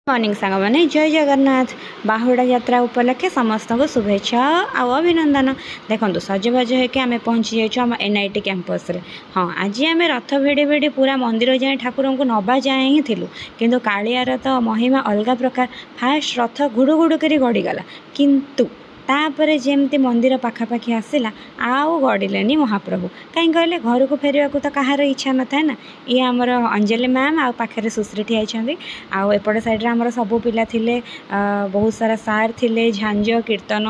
Morning ସାଙ୍ଗମାନେ, ଜୟ ଜଗନ୍ନାଥ। ବାହୁଡ଼ା ଯାତ୍ରା ଉପଲକ୍ଷେ ସମସ୍ତଙ୍କୁ ଶୁଭେଚ୍ଛା ଆଉ ଅଭିନନ୍ଦନ। ଦେଖନ୍ତୁ, ସଜବାଜ ହେଇକି ଆମେ ପହଞ୍ଚି ଯାଇଛୁ ଆମ ଏନ୍ଆଇଟି କ୍ୟାମ୍ପସରେ। ହଁ, ଆଜି ଆମେ ରଥ ଭିଡ଼ି ଭିଡ଼ି ପୁରା ମନ୍ଦିର ଯାଏଁ, ଠାକୁରଙ୍କୁ ନବା ଯାଏଁ ହିଁ ଥିଲୁ। କିନ୍ତୁ କାଳିଆର ତ ମହିମା ଅଲଗା ପ୍ରକାର। ଫାଷ୍ଟ ରଥ ଘୁଡ଼ୁ ଘୁଡ଼ୁ କରି ଗଡ଼ିଗଲା, କିନ୍ତୁ ତାପରେ ଯେମିତି ମନ୍ଦିର ପାଖାପାଖି ଆସିଲା, ଆଉ ଗଡ଼ିଲେନି ମହାପ୍ରଭୁ। କାହିଁ କହିଲେ, ଘରକୁ ଫେରିବାକୁ ତ କାହାର ଇଚ୍ଛା ନଥାଏ ନା। ଇଏ ଆମର ଅଞ୍ଜଳି ମ୍ୟାମ୍ ଆଉ ପାଖରେ ସୁଶ୍ରୀ ଠିଆ ହେଇଛନ୍ତି। ଆଉ ଏପଟ ସାଇଡ଼୍ରେ ଆମର ସବୁ ପିଲା ଥିଲେ, ବହୁତ ସାରା ସାର୍ ଥିଲେ। ଝାଞ୍ଜ, କୀର୍ତ୍ତନ,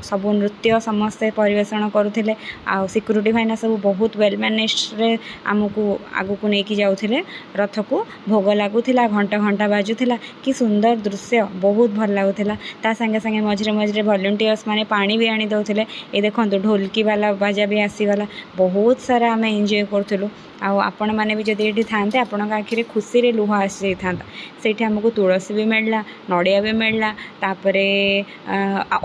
ସବୁ ନୃତ୍ୟ ସମସ୍ତେ ପରିବେଷଣ କରୁଥିଲେ। ଆଉ ସିକ୍ୟୁରିଟି ଭାଇନା ସବୁ ବହୁତ ୱେଲ୍ ମ୍ୟାନେଜରେ ଆମକୁ ଆଗକୁ ନେଇକି ଯାଉଥିଲେ। ରଥକୁ ଭୋଗ ଲାଗୁଥିଲା, ଘଣ୍ଟ ଘଣ୍ଟା ବାଜୁଥିଲା। କି ସୁନ୍ଦର ଦୃଶ୍ୟ, ବହୁତ ଭଲ ଲାଗୁଥିଲା। ତା ସାଙ୍ଗେ ସାଙ୍ଗେ ମଝିରେ ମଝିରେ ଭଲେଣ୍ଟିୟର୍ସ ମାନେ ପାଣି ବି ଆଣି ଦେଉଥିଲେ। ଏ ଦେଖନ୍ତୁ, ଢୋଲକି ବାଲା ବାଜା ବି ଆସିଗଲା। ବହୁତ ସାରା ଆମେ ଏନ୍ଜୟ କରୁଥିଲୁ। ଆଉ ଆପଣମାନେ ବି ଯଦି ଏଇଠି ଥାନ୍ତେ, ଆପଣଙ୍କ ଆଖିରେ ଖୁସିରେ ଲୁହ ଆସିଯାଇଥାନ୍ତା। ସେଇଠି ଆମକୁ ତୁଳସୀ ବି ମିଳିଲା, ନଡ଼ିଆ ବି ମିଳିଲା, ତାପରେ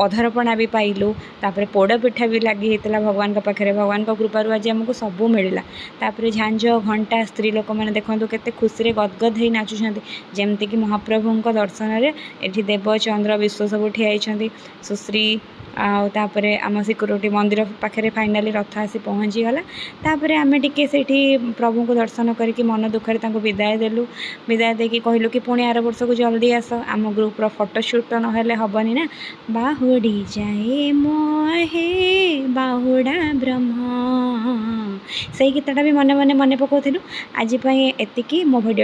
ଅଧରପଣା ବି ପାଇଲୁ, ତାପରେ ପୋଡ଼ ପିଠା ବି ଲାଗି ହେଇଥିଲା ଭଗବାନଙ୍କ ପାଖରେ। ଭଗବାନଙ୍କ କୃପାରୁ ଆଜି ଆମକୁ ସବୁ ମିଳିଲା। ତାପରେ ଝାଞ୍ଜ, ଘଣ୍ଟା, ସ୍ତ୍ରୀ ଲୋକମାନେ ଦେଖନ୍ତୁ କେତେ ଖୁସିରେ ଗଦଗଦ ହେଇ ନାଚୁଛନ୍ତି, ଯେମିତିକି ମହାପ୍ରଭୁଙ୍କ ଦର୍ଶନରେ ଏଠି ଦେବ, ଚନ୍ଦ୍ର, ବିଶ୍ୱ ସବୁ ଠିଆ ହେଇଛନ୍ତି। ସୁଶ୍ରୀ ଆଉ ତାପରେ ଆମ ସିକ୍ୟୁରିଟି। ମନ୍ଦିର ପାଖରେ ଫାଇନାଲି ରଥ ଆସି ପହଞ୍ଚିଗଲା। ତାପରେ ଆମେ ଟିକେ ସେଇଠି ପ୍ରଭୁଙ୍କୁ ଦର୍ଶନ କରିକି ମନ ଦୁଃଖରେ ତାଙ୍କୁ ବିଦାୟ ଦେଲୁ। ବିଦାୟ ଦେଇକି କହିଲୁ କି ପୁଣି ଆର ବର୍ଷକୁ ଜଲ୍ଦି ଆସ। ଆମ ଗ୍ରୁପ୍ର ଫଟୋ ସୁଟ୍ ତ ନହେଲେ ହେବନି ନା। ବାହୁଡ଼ି ଯାଏ ମହେ ବାହୁଡ଼ା ବ୍ରହ୍ମ, ସେଇ ଗୀତଟା ବି ମନେ ମନେ ମନେ ପକାଉଥିଲୁ। ଆଜି ପାଇଁ ଏତିକି। ମୋ ଭିଡ଼ିଓ